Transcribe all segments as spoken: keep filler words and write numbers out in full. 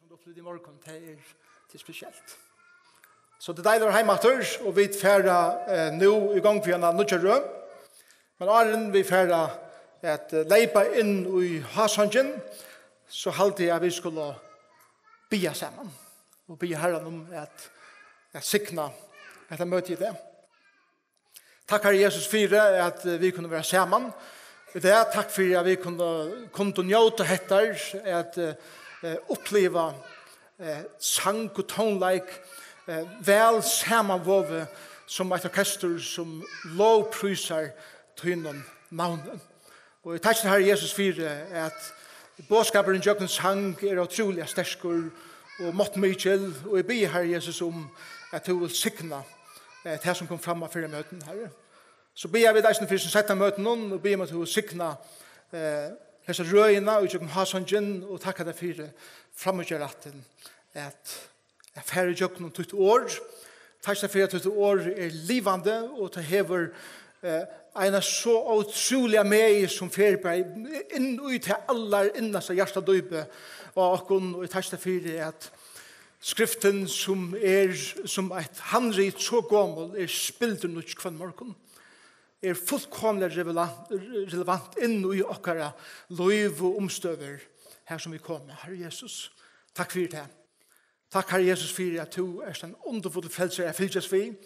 Upplivd í morgun, tað er, tað er spesielt. So tað er deiligt at vera heima aftur, og vit fara, eh, nú í gongd við eina nýggja røð. Men áðrenn vit fara at, eh, leypa inn í hásangin, so haldi eg at vit skulu biðja saman og biðja Harran um at, at signa hetta møtið í dag. Takk, Harri Jesus, fyri at, eh, vit kunnu vera saman í dag. Takk fyri at vit kunnu, kundu njóta hetta, at, eh, uppliva, eh, sang og tónleik, eh, væl samanvovið sum eitt orkestur sum lovprísar tínum navni. Og eg takki, Harri Jesus, fyri at boðskapurin gjøgnum sang er ótrúliga sterkur og máttmikil, og eg biði, Harri Jesus, um at tú vilt signa, eh, tað sum kom fram á fyrra møtinum, Harri. So biðja vit eisini fyri sum seinna møtinum, og biðja um at tú vilt signa, eh, hesa røðina og gjøgnum hásangin, og takka tær fyri framíhjárættin at at fara ígjøgnum títt orð. Takk fyri at títt orð er livandi, og tað hevur, eh, eina so ótrúliga megi sum fer bara inn í tað allarinnasta hjartadýpið á okkum, og eg takki tær fyri at skriftin sum er sum eitt handrit so gomul er spildurnýggj hvønn morgun. Er fullkomiliga revela-, relevant inn í okkara lív og umstøður her sum vit koma. Harri Jesus, takk fyri tað. Takk, Harri Jesus, fyri at tú ert ein undurfullur frelsari at fylgjast við,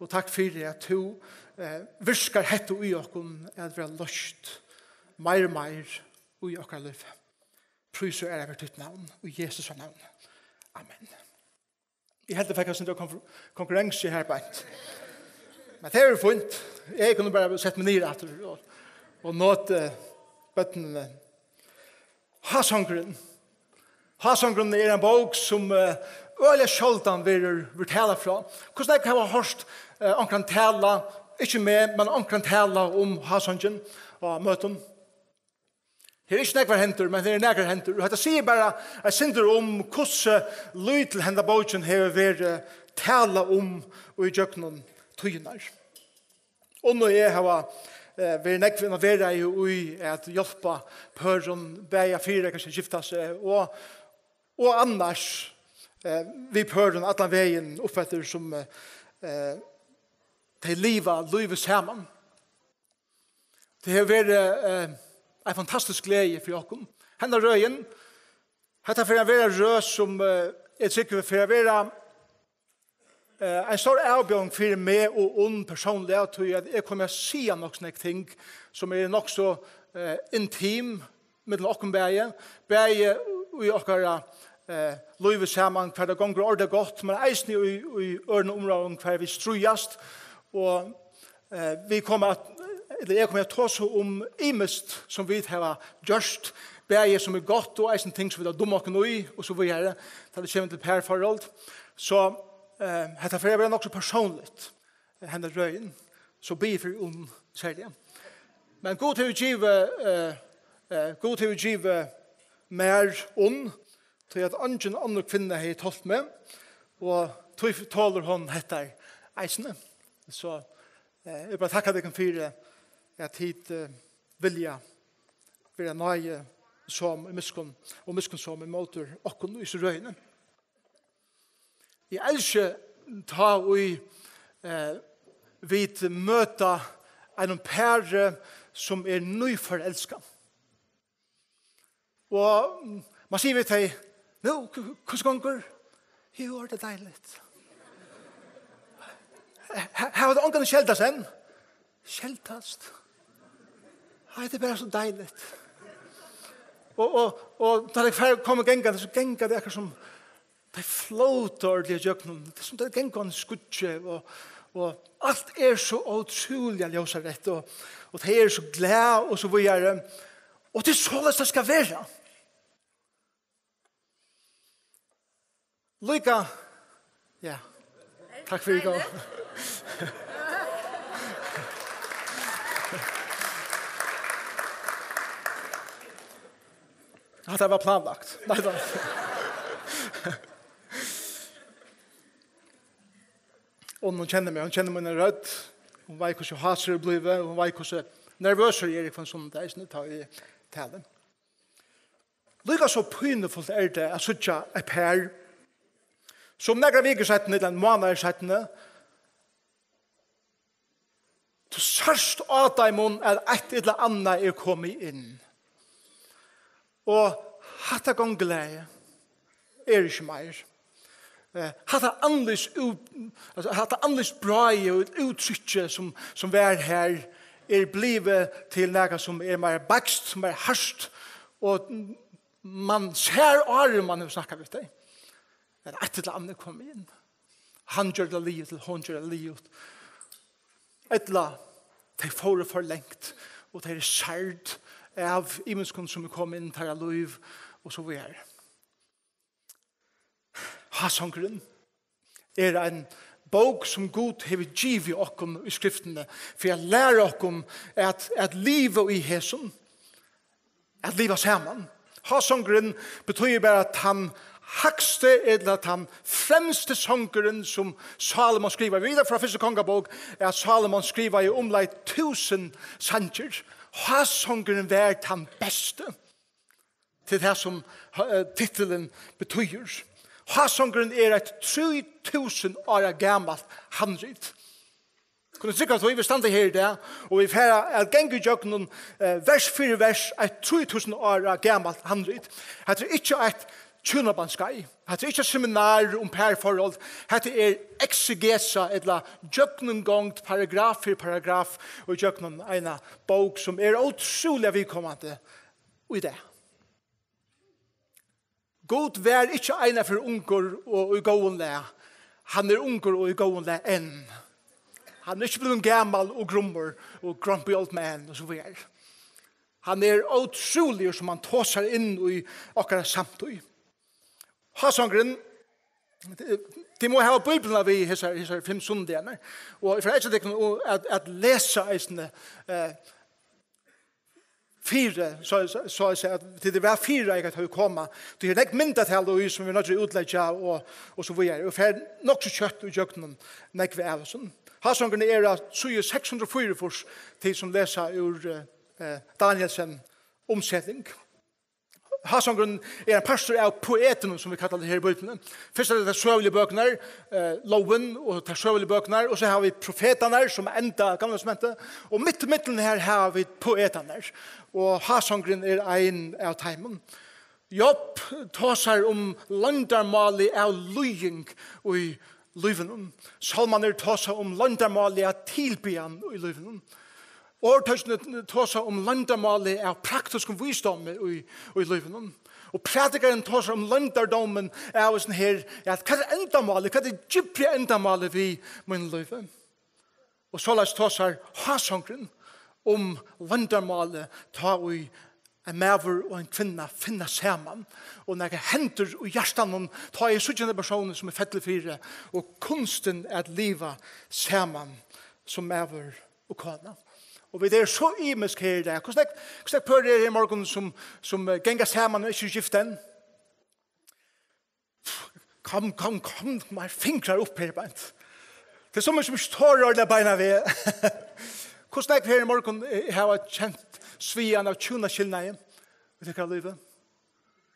og takk fyri at tú, eh, virkar hetta í okkum at vera loyst meir og meir í okkara lív. Prís og æra veri títt navn, í Jesu navni. Amen. Eg helt, eg fekk ein sindur konkur-, konkurrensu her beint. Men tað er fínt. Eg kunnu bara sett meg niður aftur og, og notið børnini. Hásangurin. Hásangurin er ein bók sum, eh, øgiliga sjáldan verður, verður talað frá. Hvussu nógv hava hoyrt, eh, onkran tala, ikki meg, men onkran tala um hásangin á møtum? Her er ikki nógvar hendur, men her er nakrar hendur. Og hetta sigur bara eitt sindur um hvussu lítil henda bókin hevur verið talað um í gjøgnum tíðirnar. Unn og eg hava, eh, verið nógv involverað í, í at hjálpa pørum, bæði at fyrireika seg, gifta seg, og, og annars, eh, við pørum allan vegin uppeftir sum, eh, tey liva lívið saman. Tað hevur verið, eh, ein fantastisk gleði fyri okkum. Henda røðin, hetta fer at vera røð sum, eh, eg trúgvi fer at vera eh, ein stór avbjóðing fyri meg og Unn persónliga, tí at eg komi at siga nokk so nógv ting, sum er nokk so, eh, intim millum okkum bæði, bæði í okkara, eh, lívi saman, hvar tað gongur ordiliga gott, men eisini í, í øðrum umráðum, hvar vit stríðast, og, eh, vit koma at, ella eg komi at tosa um ymiskt, sum vit hava gjørt, bæði sum er gott, og eisini ting, sum vit hava dummað okkum í, og so víðari, tá tað kemur til parforhold. So, eh, hetta fer at vera nokk so persónligt, eh, henda røðin, so biðið fyri Unn serliga. Men Gud hevur givið, eh, eh, Gud hevur givið mær Unn, tí at eingin onnur kvinna hevði tolt meg, og tí tolir hon hetta eisini. So, eh, eg bara takka tykkum fyri, at tit, eh, vilja vera náðisom og miskunn-, og miskunnsom ímóti okkum í hesi røðini. Eg elski tá ið, eh, vit møta einum pari sum er nýforelskað. Og, mm, man sigur við tey: "Nú, h-, hvussu gongur?" "Jú, er tað deiligt." "Ha-, hava tit ongantíð skeldast enn?" "Skeldast? Nei, tað er bara so deiligt." Og, og, og tá tey fara, koma gangandi, so ganga tey akkurát sum tey flóta ordiliga gjøgnum. Tað er sum tey ganga á einum skýggj, og, og alt er so ótrúliga ljósareytt, og, og tey eru so glað og so víðari. Og tað er soleiðis, tað skal vera. Líka. Ja. Takk fyri, Gáa. Hatta var planlagt. Nei, nei. Og hon kennir meg, hon kennir mína rødd. Hon veit, hvussu hásur eg blívi, hon veit, hvussu nervøsur eg eri hvønn sunnudag, eisini tá eg tali. Líka so pínufult er tað at síggja eitt par, sum nakrar vikur seinni, ella ein mánaðir seinni, tú sært á teimum, at eitt ella annað er komið inn. Og hatta gongulagið er ikki meir. Eh, hatta andlits út-, altso, hatta andlitsbráðið og úttrykki, sum, sum var her, er blivið til nakað, sum er meira beiskt, meira hart, og man sær, áðrenn man hevur snakkað við tey, at eitt ella annað er komið inn. Hann ger tað liðugt, ella hon ger tað liðugt. Ella tey fóru for langt, og tey eru særd av ymiskum, sum er komið inn í teirra lív, og so víðari. Hásangurin er ein bók, sum Gud hevur givið okkum í Skriftini, fyri at læra okkum at, at liva í hesum, at liva saman. Hásangurin betýðir bara tann hægsti, ella tann fremsti songurin, sum Salomon skrivaði. Vit vita frá fyrstu kongabók, at Salomon skrivaði umleið túsund sangir. Hásangurin var tann besti. Til tað, sum, eh, titulin betýðir. Hásangurin er eitt trý túsund ára gamalt handrit. Kunnu trúgva tí, vit standa her í dag, og vit fara at ganga ígjøgnum, eh, vers fyri vers, eitt trý túsund ára gamalt handrit. Hetta er ikki eitt hjúnabandsskeið. Hetta er ikki eitt seminar um parforhold. Hetta er eksegesa, ella gjøgnumgongd, paragraf fyri paragraf, og ígjøgnum eina bók, sum er ótrúliga viðkomandi í dag. Gud var ikki einaferð ungur og í góðum lag. Hann er ungur og í góðum lag enn. Hann er ikki blivin gamal og grummur og grumpy old man og so víðari. Hann er ótrúligur, sum hann tosar inn í okkara samtíð. Hásangurin, tit mugu hava Bíbliuna við hesar, hesar fimm sunnudagarnar. Og eg fari at etja tykkum at, at lesa eisini, eh, fyri, so, so, so at siga, at tit eru væl fyri, at eg kann koma. Tí er nógv myndatala í, sum vit noyðast at útleggja og, og so víðari. Og fer nokk so skjótt ígjøgnum nógv av hesum. Hásangurin er á síðu seks hundrað og fýraogfýrs, tit sum lesa úr, eh, eh, Danielsen umseting. Hásangurin er ein partur av poetunum, sum vit kalla tað her í Bíbliuni. Fyrst er tað tær søguligu bøkurnar, eh, Lógin og tær søguligu bøkurnar, og so hava vit profetarnar, sum enda Gamla Testamenti, og mitt ímillum her hava vit poetarnar, og hásangurin er ein av teimum. Job tosar um loyndarmálið av lýðing í lívinum. Sálmarnir tosa um loyndarmálið av tilbiðjan í lívinum. Orðtøkini tosa um loyndarmálið av praktiskum vísdómi í, í lívinum. Og prædikarin tosar um loyndardómin av hesum her, at hvat er endamálið, hvat er djúpri endamálið við mínum lívi? Og soleiðis tosar hásangurin um loyndarmálið, tá ið ein maður og ein kvinna finna saman, og nakað hendir í hjartanum, tá eg síggi henda persónin, sum eg felli fyri, og kunstin at liva saman sum maður og kona. Og vit eru so ymisk her í dag. Hvussu nógv, hvussu nógv pør eru her í morgun, sum, sum, eh, ganga saman og ikki eru gift enn? Kom, kom, kom, meir fingrar upp her beint. Tað er sum, sum ikki torir ordiliga beinanvegin. Hvussu nógv her í morgun, eh, hava kent sviðan av hjúnaskilnaði í tykkara lívi?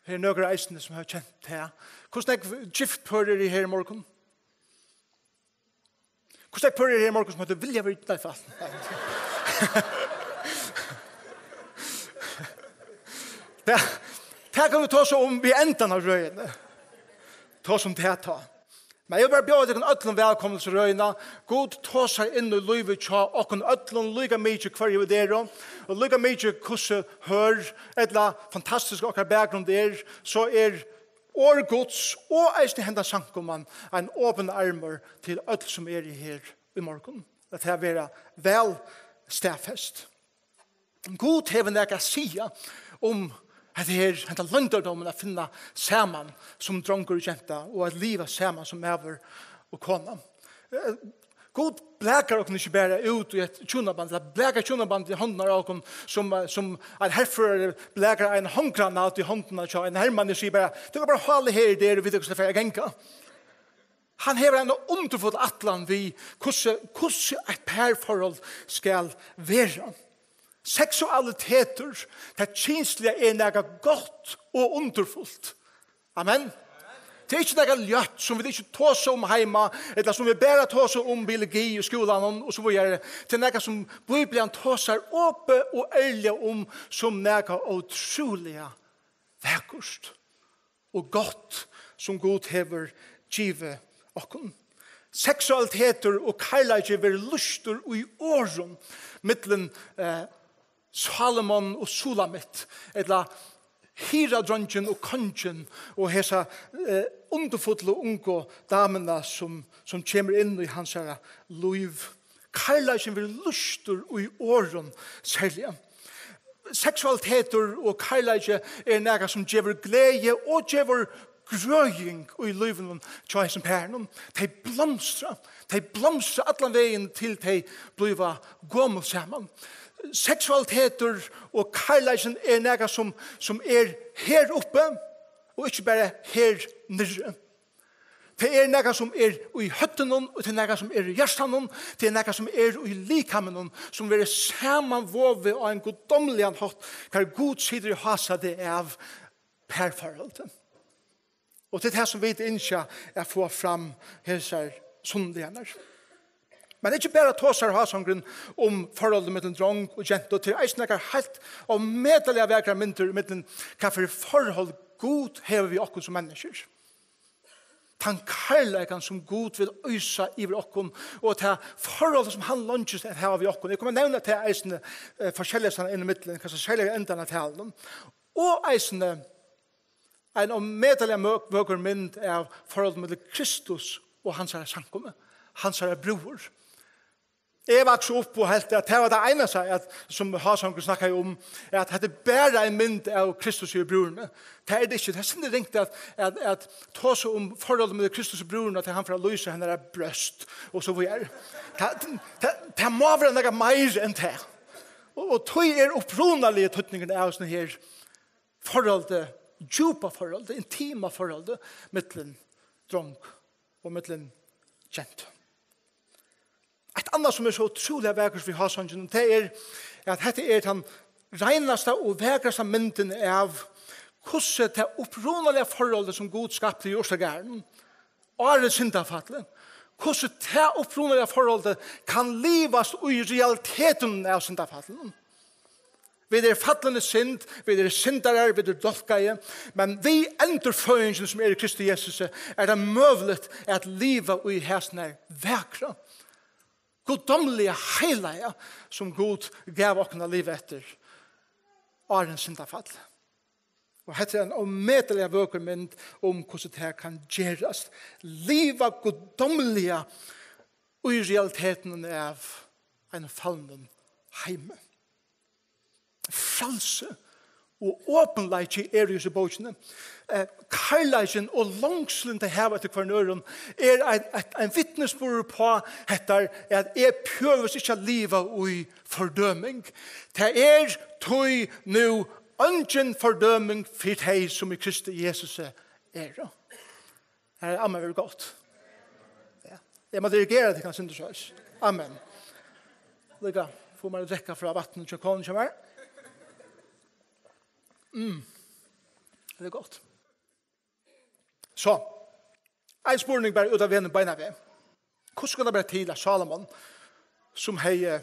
Her eru nøkur eisini, sum hava kent tað. Hvussu nógv gift pør eru her í morgun? Hvussu nógv pør eru her í morgun, sum høvdu viljað verið, nei, fa-, tað, tað kunnu vit tosa um við endan av røðini. Tosa um tað tá. Men eg vil bara bjóða tykkum øllum vælkomnum til røðina. Gud tosar inn í lívið hjá okkum øllum líka mikið, hvørji vit eru, og líka mikið, hvussu hørð ella fantastisk okkara bakgrund er, so er orð Guds og eisini henda samkoman ein opin armur til øll, sum eru her í morgun. At tað vera væl staðfest. Gud hevur nakað at siga um hetta her, henda loyndardómin at finna saman sum drongur og genta og at liva saman sum maður og kona. Eh, Gud blakar okkum ikki bara út í eitt hjúnaband, ella blakar hjúnabandið í hondina á okkum, sum, eh, sum ein herførari blakar ein hondgranat í hondina hjá ein hermanni og sigur bara: "Tú kann bara hála her, der, og vit skulu fara at ganga." Hann hevur eina undurfulla ætlan við, hvussu, hvussu eitt parforhold skal vera. Seksualitetur, tað kynsliga, er nakað gott og undurfult. Amen. Tað er ikki nakað ljótt sum vit ikki tosa um heima, ella sum vit bara tosa um biologi í skúlanum og so víðari. Tað er nakað sum Bíblian tosar opið og ærliga um sum nakað ótrúliga vakurt og gott sum Gud hevur givið okkum. Seksualitetur og kærleiki verður lýstur í orðum millum, eh, Salomon og Sulamit, ella hirðadrongin og kongin og hesa, eh, undurfullu ungu damuna sum, sum kemur inn í hansara lív. Kærleikin verður lýstur í orðum serliga. Seksualitetur og kærleiki er nakað sum gevur gleði og gevur grøðing í lívinum hjá hesum parinum. Tey blomstra, tey blomstra allan vegin til tey blíva gomul saman. Seksualitetur og kærleikin er nakað sum, sum er her uppi og ikki bara her niðri. Tað er nakað sum er í høvdinum, og tað er nakað sum er í hjartanum, tað er nakað sum er í likaminum, sum verður samanvovið á ein guddomligan hátt, har Gud situr í hásæti av parforholdi. Og tað er tað sum vit ynskja at fáa fram hesar sunnudagarnar. Men ikki bara tosar hásangurin um forholdið millum drong og gentu, tað er eisini nakrar heilt ómetaliga vakrar myndir millum hvat fyri forhold Gud hevur við okkum sum menniskjur. Tann kærleikan sum Gud vil øsa yvir okkum, og tað forholdið sum hann longist at hava við okkum. Eg komi at nevna tað eisini, eh, forskelliga inn í millum, kanska serliga endan av talinum. Og eisini ein ómetaliga mø-, vøkur mynd av forholdið millum Kristus og hansara samkomu, hansara brúður. Eg vaks upp og helt at tað var tað einasta, at, sum hásangurin snakkaði um, at hetta er bara ein mynd av Kristus og brúðrunum. Tað er tað ikki. Tað er sindur ringt at, at, at tosa um forholdið millum Kristus og brúðrunum, at hann fer at lýsa hennara brjóst og so víðari. Tað, tað, tað má vera nakað meira enn tað. Og, og tí er upprunaligi týdningurin av sånn her forholdi, djúpa forholdi, intima forholdi millum drong og millum gentu. Eitt annað sum er so ótrúliga vakurt við hásanginum, tað er, at hetta er tann reinasta og vakrasta myndin av, hvussu tað upprunaliga forholdið, sum Gud skapti í urtagarðinum, áðrenn syndafallið, hvussu tað upprunaliga forholdið kann livast í realitetinum av syndafallinum. Vit eru fallin í synd, vit eru syndarar, vit eru dálkaði, men við endurføðingini, sum er í Kristi Jesusi, er tað møguligt at liva í hesum her vakra, guddomliga heilaga, sum Gud gav okkum at liva eftir áðrenn syndafall. Og hetta er ein ómetaliga vøkur mynd um, hvussu tað kann gerast. Liva guddomliga í realitetinum av einum falnum heimi. Frælsi og opinleiki er í hesi bókini. Eh, kærleikin og longslin, tey hava eftir hvørjum øðrum, er ein, ein, ein vitnisburður uppá hetta, at eg prøvi ikki at liva í fordøming. Tað er tí nú eingin fordøming fyri tey, sum í Kristi Jesusi eru. Her er amen, verður gott. Ja. Eg má dirigera, tað kann synda soleiðis. Amen. Líka, fáa mær at drekka frá vatninum hjá konuni hjá mær. Mm. Tað er gott. So, ein spurning bara út av vegnum beinanvegin. Hvussu kann tað vera til at Salomon, sum hevði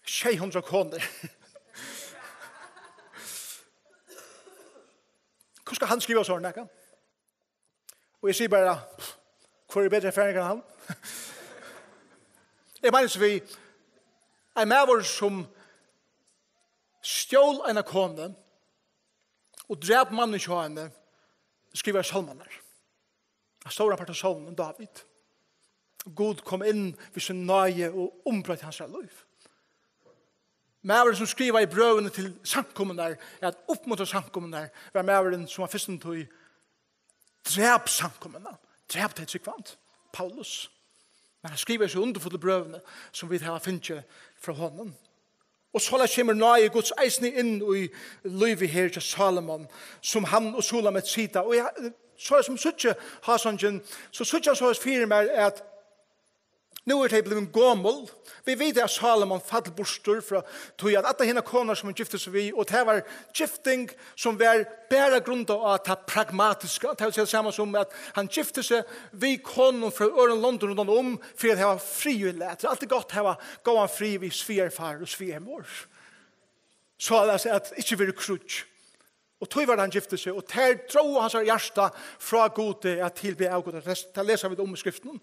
sjey hundrað konur, hvussu skal hann skriva sovorðið nakað? Og eg sigi bara, hvør er betri erfaringur enn hann? Eg meini so við, ein maður sum stjól eina konu og drap mannin hjá henni, skrivar sálmarnar. Ein stóran part av sálmunum, Dávid. Gud kom inn við síni náði og umbroytti hansara lív. Maðurin, sum skrivaði brøvini til samkomurnar, at uppmuntra samkomurnar, var maðurin, sum á fyrstu tíð drap samkomuna, drap tey trúgvandi, Paulus. Men hann skrivaði so undurfullu brøvini, sum vit hava fingið frá honum. Og soleiðis kemur náði Guds eisini inn í lívið her hjá Salomon, sum hann og Sulamit sita. Og eg, soleiðis sum síggi hásangin, so síggi eg soleiðis fyri mær, at Nú eru tey blivin gomul. Vit vita, at Sálomon fall burtur frá tí, at allar hinar konur, sum hann gifti seg við, og tað var gifting, sum var bara grundað á tað pragmatiska. Tað vil siga, sama sum at hann gifti seg við konum frá øðrum londum rundan um, fyri at hava frið í lag. Tað er altíð gott at hava góðan frið við svigerfar og svigermor. Soleiðis at ikki verður kríggj. Og tí var hann gifti seg, og tær drógu hansara hjarta frá Gudi at tilbiðja avgudar. Tað, tað lesa vit um í Skriftunum.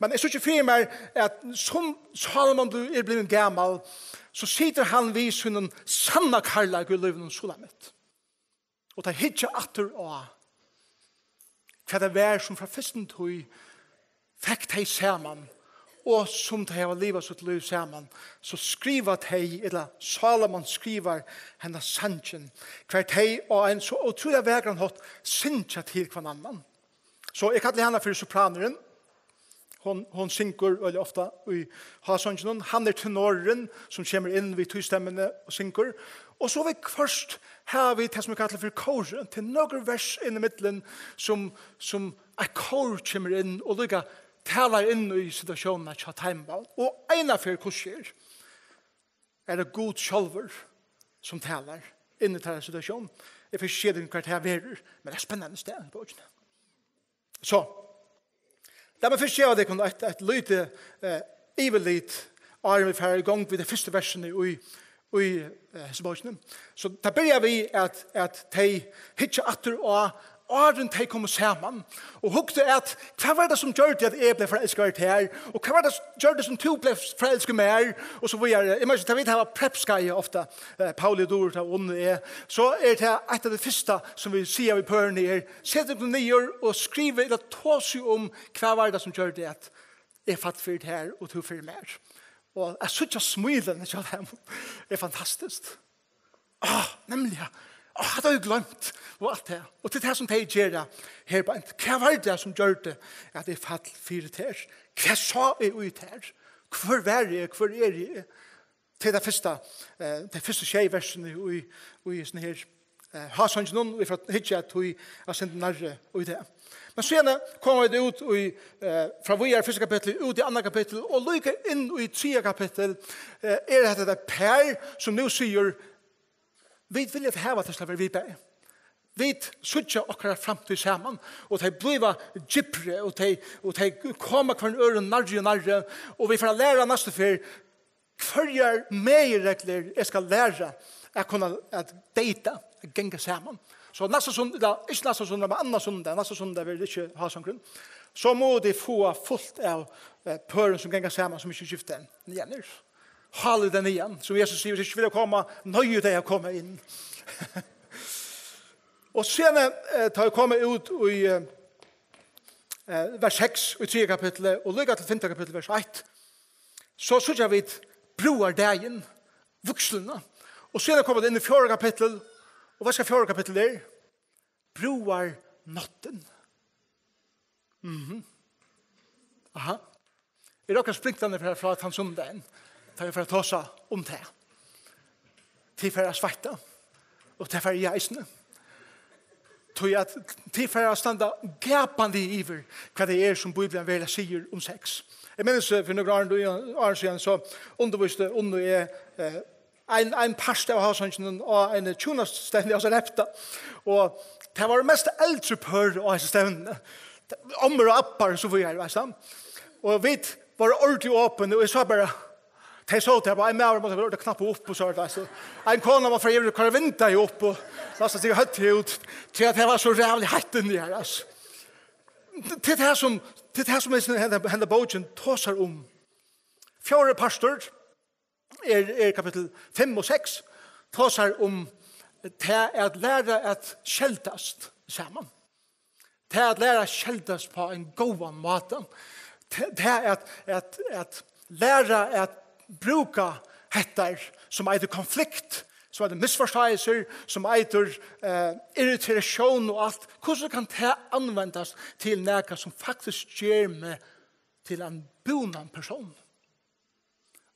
Men eg síggi fyri mær, at sum Sálomon bli-, er blivin gamal, so situr hann við sínum sanna kærleika í lívinum, Sulamit. Og tey hyggja aftur á, hvat tað var, sum frá fyrstum tíð fekk tey saman, og sum tey hava livað sítt lív saman, so skriva tey, ella Sálomon skrivar henda sangin, hvar tey á ein so ótrúliga vakran hátt syngja til hvønn annan. So eg kalli hana fyri sopranurin. Hon, hon syngur øgiliga ofta í hásanginum. Hann er tenorurin, sum kemur inn við tvístemmuni og syngur. Og so viðhvørt hava vit tað, sum vit kalla fyri kórin. Tað er nøkur vers inn ímillum, sum, sum eitt kór kemur inn og líka talar inn í situatiónina hjá teimum. Og eina ferð, hvussu er, er tað Gud sjálvur, sum talar inn í teirra situatión. Eg fari ikki at siga tykkum, hvat tað verður, men tað er spennandi stað í bókini. So, lat meg fyrst geva tykkum eitt, eitt lítið, eh, yvirlit, áðrenn vit fara í gongd við tey fyrstu versini í, í, eh, hesi bókini. So, tað byrjar við, at, at tey hyggja aftur á, áðrenn tey komu saman, og hugdu at, hvat var tað, sum gjørdi, at eg bleiv forelskaður í tær, og hvat var tað, sum gjørdi, sum tú bleiv forelskaður í mær, og so víðari. Eg meini, tað vit hava prepskeiðið ofta, eh, Pauli og Durita og Unni og eg, so er tað eitt av tað fyrsta, sum vit siga við pørini, er, set tykkum niður og skriva, ella tosa um, hvat var tað, sum gjørdi, at eg fall fyri tær og tú fyri mær. Og at síggja smílini hjá teimum er fantastiskt. Á, nemliga. Á, hatta havi eg gloymt. Og alt tað. Og tað er tað, sum tey gera her beint. Hvat var tað, sum gjørdi, at eg fall fyri tær? Hvat sá eg í tær? Hvør var eg? Hvør eri eg? Tað er tað fyrsta, eh, tey fyrstu sjey versini í, í, í hesum her, eh, hásanginum, og vit fara at hyggja at tí eitt sindur nærri í dag. Men síðani koma vit út í, eh, frá víðari fyrsta kapitli, út í annað kapittul, og líka inn í triðja kapittul, eh, er hetta eitt par, sum nú sigur, vit vilja hava, at tað skal vera vit bæði. Vit síggja okkara framtíð saman, og tey blíva djúpri, og tey, og tey koma hvørjum øðrum nærri og nærri, og vit fara at læra næstu ferð, hvørjar meginreglur eg skal læra at kunna at data, at ganga saman. So næsta sunnudag, ella ikki næsta sunnudag, men annan sunnudag, næsta sunnudag verður ikki hásangurin. So mugu tit fáa fult av, eh, pørum, sum ganga saman, sum ikki gifta enn. Niðan er. Hálið tað niðan, sum Jesus sigur, hvis tit vilja koma, noyðið tey at koma inn. Og síðani, eh, tá vit koma út í, eh, eh, vers seks í triðja kapitli, og líka til fimta kapitli, vers eitt, so síggja vit brúðardagin, vígsluna. Og síðan koma vit inn í fjórða kapittul, og hvat skal fjórða kapittul er? Brúðarnáttin. Mhm. Aha. Er okkara sprinklarnir frá, frá tann sunnudagin? Tá vit fara at tosa um tað. Tit fara at sveitta. Og tað fari eg eisini. Tí at tit fara at standa gapandi yvir, hvat tað er, sum Bíblian veruliga sigur um sex. Eg minnist, eh, fyri nøkrum árum, árum síðan, so undirvísti Unni og eg, eh, ein, ein part av hásanginum á eini hjúnastevnu á Sarepta. Og tað var mest eldri pør á hesi stevnuni. Ommur og abbar og so víðari, veitst tú. Og vit vóru ordiliga opin, og eg sá bara, tey sótu har, bara ein maður mátti vera orðiliga knappur upp og so, veitst tú. Ein kona var fyri at koyra vindeygað upp og lasta seg høvdið út, tí at tað var so ræðuliga heitt inni har, altso. Tað er tað sum, tað er tað sum hesin, henda, henda bókin tosar um. Fjórði partur er, er kapittul fimm og seks, tosar um tað at læra at skeldast saman. Tað at læra at skeldast á ein góðan máta. Tað, tað at, at, at læra at brúka hetta sum eitur konflikt, sum eitur misforståelser, sum eitur, eh, irritasjón og alt. Hvussu kann tað anvendast til nakað sum faktiskt ger meg til ein búnan persón?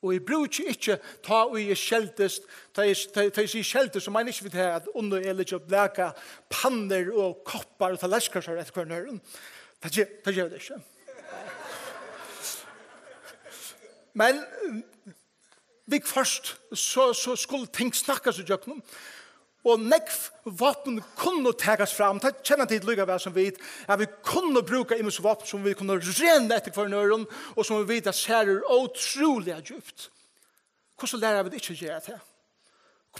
Og eg brúki ikki, tá ið eg skeldist, tá eg, tá, tá eg sigi skeldist, so meini eg ikki við tað, at Unni og eg liggja og blaka pannur og koppar og tallerkar eftir hvørjum øðrum. Tað ger, tað ger eg ikki. Men, eh, viðhvørt, so, so skulu ting snakkast ígjøgnum. Og nógv vápn kunnu takast fram. Tað kenna tit líka væl sum vit, at vit kunnu brúka ymisk vápn, sum vit kunnu rena eftir hvørjum øðrum, og sum vit vita sær er ótrúliga djúpt. Hvussu læra vit ikki at gera tað?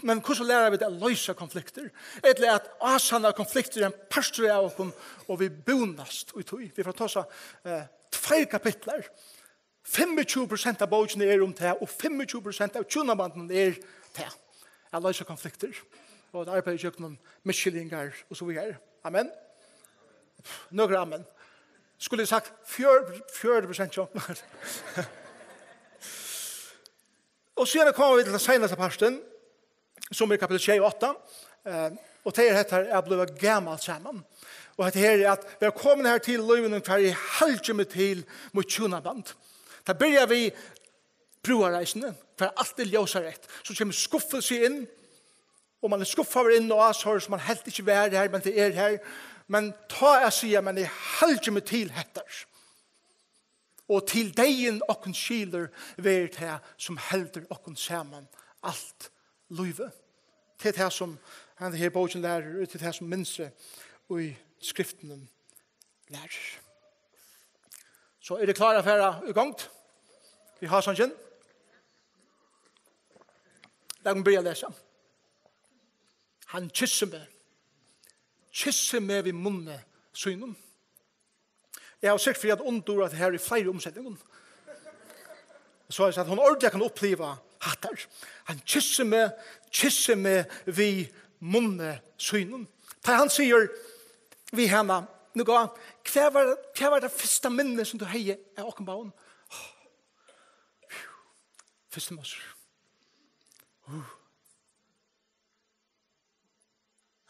Men hvussu læra vit at loysa konfliktir? Ella at ásanna, at konfliktir er ein partur av okkum, og vit búnast í tí. Vit fara at tosa, eh, tveir kapitlar. Fimmogtjúgu prosent av bókini er um tað, og fimmogtjúgu prosent av hjúnabandinum er tað. At loysa konfliktir, og at arbeiða ígjøgnum misskiljingar og so víðari. Amen. Nøkur amen. Skuldi eg sagt fjøruti, fjøruti prosent, ja. Og síðan koma vit til tann seinasta partin, sum er kapitul sjey og átta. Eh, og tað er hetta her at blíva gamal saman. Og hetta her er at vera komin her til lívinum, hvar eg halgi meg til mítt hjúnaband. Tað byrjar við brúðareisini, hvar alt er ljósareytt. So kemur skuffilsi inn, og man er skuffaður inn á ástøður, sum man helt ikki var her, men tað er her. Men tá at siga, men eg halgi meg til hettar. Og til deyðin okkum skilur, verður tað, sum heldur okkum saman alt lívið. Tað er tað, sum henda her bókin lærir, og tað er tað, sum mynstrið í skriftunum lærir. So eru tit klár at fara í gongd? Vit hava sangin. Lat meg byrja at lesa. Hann kyssir meg. Kyssir meg við munni sínum. Eg havi søkt fyri at unndura tað her í fleiri umsetingum. So at hon ordiliga kann uppliva hattar. Hann kyssir meg, kyssir meg við munni sínum. Tá hann sigur við hana, nú gá, hvat var, hvat var tað fyrsta minni, sum tú hevði av okkum báðum? Fyrsti Mosebók.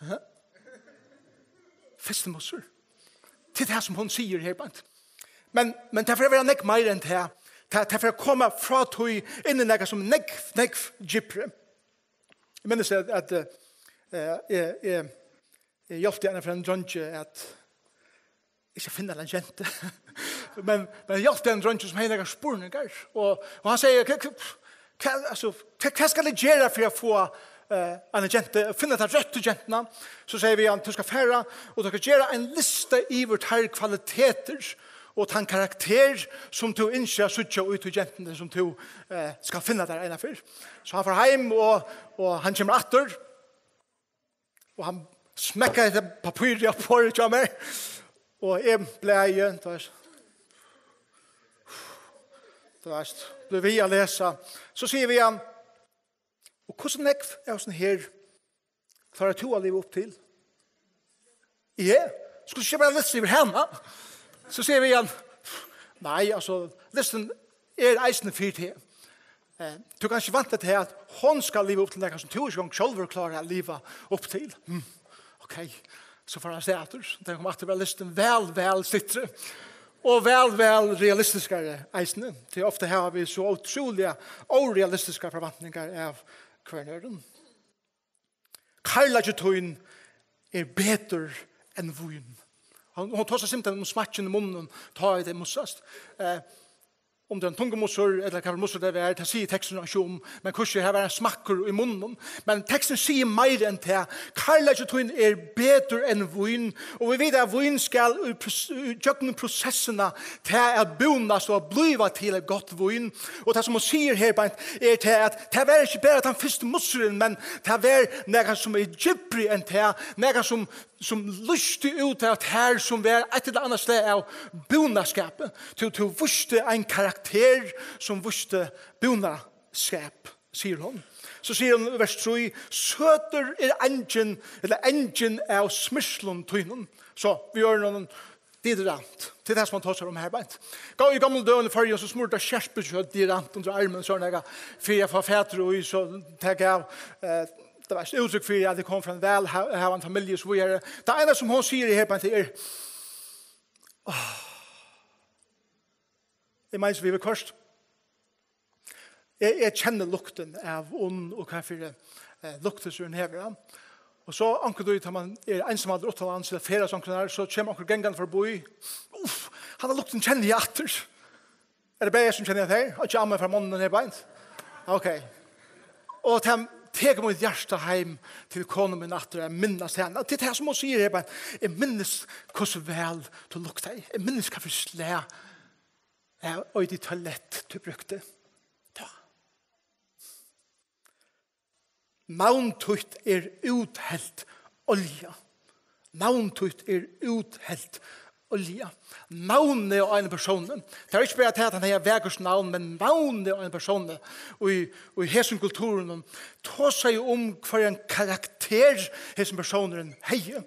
Aha. Fyrsti Mosebók. Til tað, sum hon sigur her, beint. Men, men tað fer at vera nógv meira enn tað. Tað, tað fer at koma frá tí inn í nakað, sum er nógv, nógv djúpri. Eg minnist, at, at, eh, eh, eg, eg, eg hjálpti ein frá ein dreingi at, ikki at finna eina gentu, men, men eg hjálpti ein dreingi, sum hevði nakrar spurningar. Og, og hann segði, hva, hva, hva, altso, hva, hvat skal eg gera fyri at fáa, eh, eina gentu, finna ta røttu gentuna? So segði eg við hann, tú skalt fara, og tú skalt gera ein lista yvir tær kvalitetir og tann karakter, sum tú ynskir at síggja í tí gentuni, sum tú, eh, skalt finna tær eina ferð. So hann fór heim, og, og hann kemur aftur, og hann smekkaði hetta pappírið á borðið hjá mær, og eg blaði, tú veist, tú veist, bleiv við at lesa. So sigi eg við hann, og hvussu nógv av hesum her klárar tú at liva upp til? Ja, skuldi ikki bara lesa yvir hana? So sigi eg við hann, nei, altso, listin er eisini fyri teg. Eh, tú kanst ikki vænta teg, at hon skal liva upp til nakað, sum tú ikki eingong sjálvur klárar at liva upp til. Hm, ok, so fór hann avstað aftur. Tá hann kom aftur, var listin væl, væl styttri. Og væl, væl realistiskari eisini. Tí ofta hava vit so ótrúliga órealistiskar forventningar av hvørjum øðrum. Kærleiki tín er betur enn vín. Hon, hon tosar simpelthen um smakkin í munninum, tá ið tey mussast. Eh, um tað er ein tungumussur, ella hvat mussur tað er, tað sigur teksturin ikki um, men hvussu her var ein smakkur í munninum. Men teksturin sigur meira enn tað. Kærleiki tín er betur enn vín, og vit vita, at vín skal í pros-, í gjøgnum prosessina, tað at búnast og at blíva til eitt gott vín. Og tað, sum hon sigur her, beint, er tað, at tað var ikki bara tann fyrsti mussurin, men tað var nakað, sum er djúpri enn tað, nakað, sum, sum lýsti út av tær, sum var eitt ella annað slag av búnaskapi. Tú, tú vísti ein karakter, sum vísti búnaskap, sigur hon. So sigur hon í vers trý, søtur er angin, ella angin av smírslum tínum. So, vit gera ein deodorant. Tað er tað, sum hann tosar um her, beint. Gá, í gomlu døgum í Føroyum, so smurdi tað skerpikjøt deodorant undir armin, so nakað, fyri at fáa fatur í, so tað gav, eh, tað var eitt úttrykk fyri, at eg kom frá ein vælhavandi familju, og so víðari. Tað eina, sum hon sigur her, beint, er, áh, eg meini, so vit hava koyrt. Eg, eg kenni luktin av unn og hvat fyri, eh, luktir, sum hon hevur, ja. Og so onkuntíð, tá man er einsamallur uttanlands, ella ferðast onkuntíð, so kemur onkur gangandi forbi. Uff, hana luktin kenni eg aftur. Er tað bara eg sum kenni tað her? Og ikki amen frá monnum her beint? Ok. Og tað tekur mítt hjarta heim til konu mína aftur, at minnast hana. Til tað sum hon sigur her beint. Eg minnist hvussu væl tú luktaði. Eg minnist hvat fyri slag av eiti toalett tú brúkti. Tá. Navn títt er úthelt olja. Navn títt er úthelt olja. Navnið á einum persóni. Tað er ikki bara tað, at hann hevði vakurt navn, men navnið á einum persóni í, í hesum kulturinum tosaði um, hvørjan karakter hesin persónurin hevði.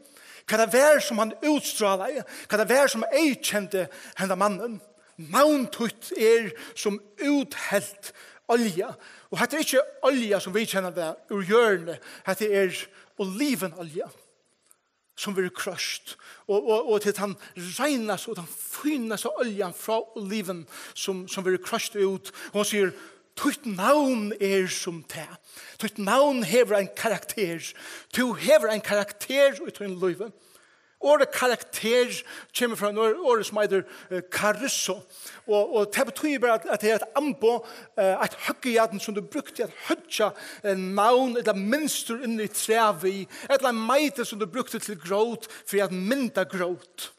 Hvat tað var, sum hann útstrálaði, hvat tað var, sum eyðkendi henda mannin. Navn títt er sum úthelt olja. Og hetta er ikki olja, sum vit kenna tað úr jørðini. Hetta er olivinolja, sum verður kroyst. Og, og, og til tann reinasta og tann fínasta oljan frá oliven, sum, sum verður kroyst út. Og hon sigur, títt navn er sum tað. Títt navn hevur ein karakter. Tú hevur ein karakter í tínum lívi. Orðið karakter kemur frá einum orð, orði, sum eitur, eh, charisma. Og, og tað betýðir bara, at, at tað er eitt amboð, eh, eitt høggjárn, sum tú brúkti at høggja, eh, navn ella mynstur inn í træ við, ella ein meiti, sum tú brúkti til grót fyri at mynda grót.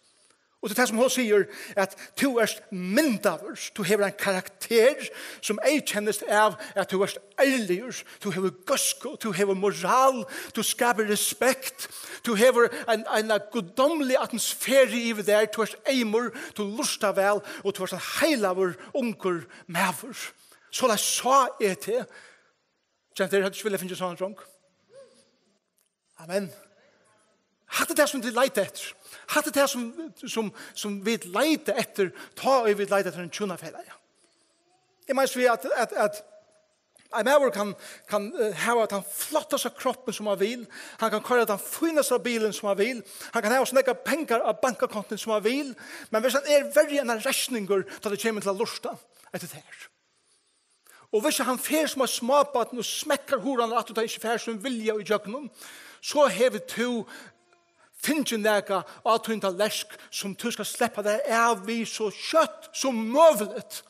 Og tað er tað, sum hon sigur, at tú ert myndaður, tú hevur ein karakter, sum eyðkennist av, at tú ert ærligur, tú hevur góðsku, tú hevur moral, tú skapir respekt, tú hevur ein, eina guddómliga atmosferu yvir tær, tú ert eymur, tú lurtar væl, og tú ert ein heilagur ungur maður. Soleiðis sá eg teg. Gentur, hevði tú ikki viljað fingið sovorðnan drong? Amen. Hatta er tað, sum vit leita eftir. Hatta er tað, sum, sum, sum vit leita eftir, tá ið vit leita eftir einum hjúnafelagi. Eg meini við, at, at, at ein maður kann, kann, eh, hava tann flottasta kroppin, sum hann vil. Hann kann koyra tann fínasta bilin, sum hann vil. Hann kann hava so nógvar pengar á bankakontoini, sum hann vil. Men viss hann er verri enn ein reisningur, tá tað kemur til at lurta eftir tær. Og viss hann fer sum eitt smábarn og smekkar hurðarnar aftur, tá ikki fær sín vilja ígjøgnum, so hevur tú fingið nakað á tín tallerk, sum tú skalt sleppa tær av við so skjótt sum møguligt.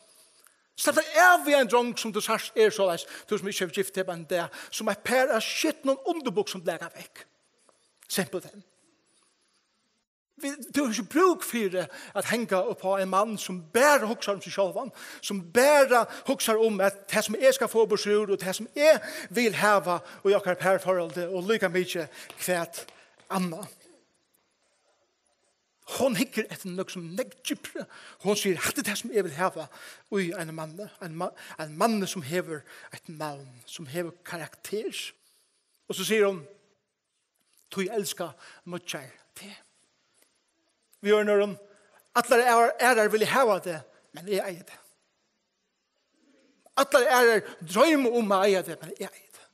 Slepp tær av við ein drong, sum tú sært er soleiðis, tú sum ikki hevur gift teg enn tað, sum eitt par av skitnum undirbuksum blaka vekk. Simpelthen. Vit, tú hevur ikki brúk fyri at hanga upp á ein mann, sum bara hugsar um seg sjálvan, sum bara hugsar um, at tað, sum eg skal fáa burturúr, og tað, sum eg vil hava í okkara parforholdi, og líka mikið hvat annað. Hon hyggur eftir nøkrum, sum er nógv djúpri. Hon sigur, hatta er tað, sum eg vil hava í einum manni. Ein ma-, ein manni, sum hevur eitt navn, sum hevur karakter. Og so sigur hon, tí elska nýggjar teg. Við øðrum orðum, allar aðrar, aðrar vilja hava teg, men eg eigi teg. Allar aðrar droyma um at eiga teg, men eg eigi teg.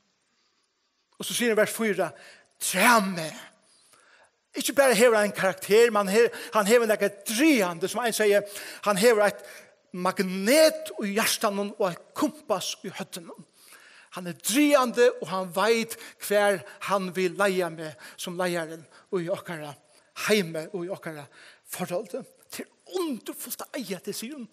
Og so sigur hann í vers fýra, træ meg. Ikki bara hevur hann ein karakter, men he-, hann hevur nakað dragandi, sum ein sigur, hann hevur eitt magnet í hjartanum og eitt kumpass í høvdinum. Hann er dragandi, og hann veit, hvar hann vil leiða meg sum leiðarin í okkara heimi og í okkara forholdi. Tað er undurfult at eiga teg, sigur hon.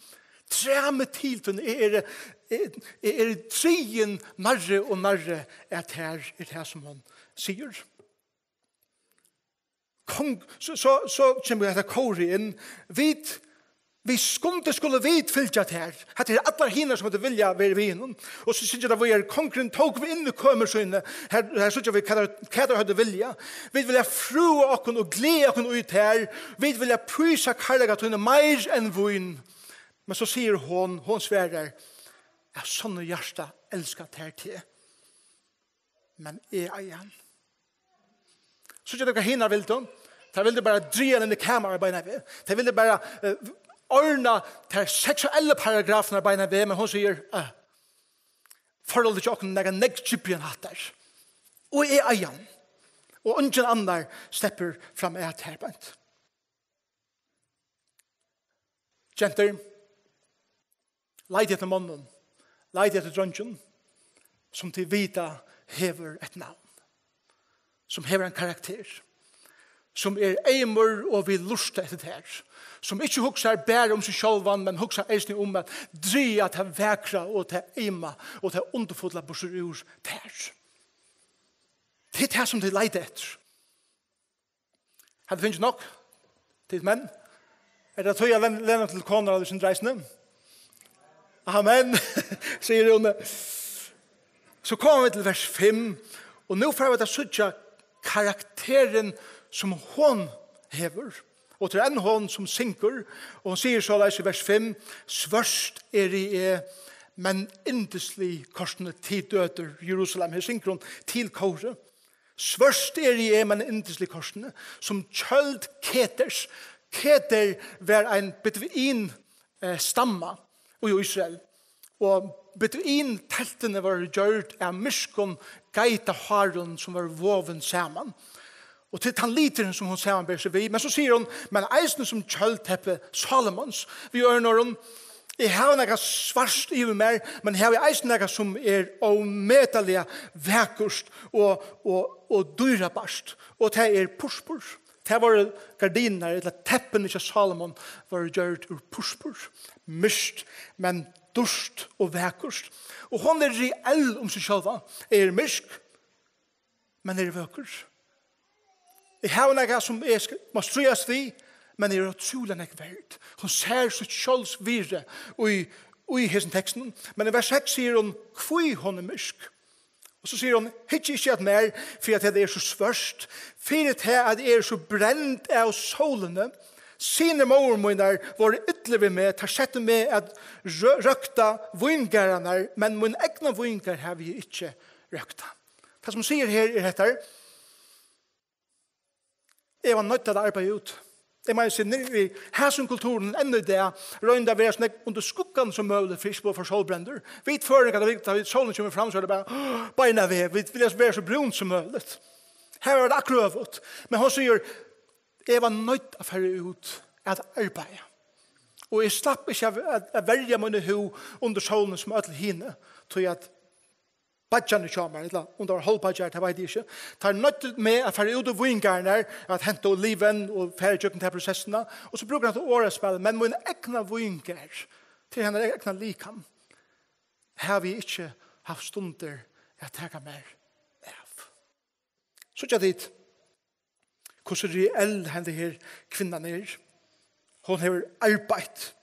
Træ meg til tín, eg eri, eg, eg eri drigin nærri og nærri at tær, er tað, sum hon sigur. Kong, so, so, so kemur hetta kórið inn. Vit, við skundi skulu vit fylgja tær. Hetta eru allar hinar, sum høvdu viljað verið við honum. Og so syngja teir víðari, kongurin tók við inn í kømur síni. Her, her síggja vit, hvat teir, hvat teir høvdu viljað. Vit vilja frúa okkum og gleða okkum í tær. Vit vilja prísa kærleika tín meir enn vín. Men so sigur hon, hon svarar, av sonnum hjarta elska tær teg. Men eg eigi hann. So ger tað, hvat hinar vildu. Tær vildu bara draga hann inn í kamarið beinanvegin. Tær vildu bara, eh, ordna tær seksuellu paragrafirnar beinanvegin, men hon sigur, eh, forholdið hjá okkum er nakað nógv djúpri enn hatta. Og eg eigi hann. Og eingin annar sleppur fram at her beint. Gentur, leitið eftir monnum, leitið eftir dreingjum, sum tit vita hevur eitt navn, sum hevur ein karakter, sum er eymur og vil lurta eftir tær, sum ikki hugsar bara um seg sjálvan, men hugsar eisini um at draga tað vakra og tað eyma og tað undurfulla burtur úr tær. Tað er tað, sum tey leita eftir. Hava tit fingið nokk? Tit menn? Er tað tíð at len-, lena til konur av síni dreisni? Amen, sigur Rúni. So koma vit til vers fimm, og nú fara vit at síggja karakterin, sum hon hevur. Og tað er enn hon, sum syngur, og hon sigur soleiðis í vers fimm: "Svørt eri eg, men yndislig kortini, tit døtur Jerusalem." Her syngur hon til kórið. "Svørt eri eg, men yndislig kortini, sum tjøld Keders." Keder var ein beduin, eh, stamma í Ísrael. Og beduin teltini vóru gjørd av myrkum geitahárum, sum vóru vovin saman. Og til tann liturin, sum hon samanber seg við. Men so sigur hon: "Men eisini sum tjøldteppi Salomons." Við øðrum orðum, eg havi nakað svart yvir mær, men eg havi eisini nakað, sum er ómetaliga vakurt og, og, og dýrabært. Og tað er purpur. Tað vóru gardinurnar, ella teppini hjá Salomon, vóru gjørd úr purpur. Myrkt, men dýrt og vakurt. Og hon er reell um seg sjálva. Eg eri myrk, men eg eri vøkur. Eg havi nakað, sum eg skal, má stríðast við, men eg eri ótrúliga nógv verd. Hon sær sítt sjálvsvirði í, í hesum tekstinum. Men í vers seks sigur hon, hví hon er myrk. Og so sigur hon: "Hyggið ikki at mær, fyri at eg eri so svørt, fyri tað at eg eri so brend av sólini. Synir móður mínar vóru illir við meg, teir settu meg at rø-, røkta víngarðarnar, men mín egna víngarð havi eg ikki røktað." Tað, sum sigur her, er hetta: Eg var noydd at arbeiða út. Eg meini, sum niðri í hasum kulturin enn í dag, royndi at vera so nógv undir skuggan sum møguligt, fyri ikki at blíva for sólbrendur. Vit føroyingar, tá vit, tá vit, sólin kemur fram, so er tað bara beinanvegin. Vit vilja vera so brún sum møguligt. Her var tað akkurát øvugt. Men hon sigur: "Eg var noydd at fara út at arbeiða. Og eg slapp ikki at, at, at verja mína húð undir sólini sum øll hini, tí at beiggjarnir hjá mær, ella um tað var hálvbeiggjar, tað veit eg ikki, teir noyddu meg at fara út í víngarðarnar, at henta oliven og fara ígjøgnum ta prosessina." Og so brúkar hann hetta orðaspæl: "Men mín egna víngarð, til hennara egna likam, havi eg ikki havt stundir at taka mær av." Síggja tit, hvussu reell henda her kvinnan er? Hon hevur arbeitt,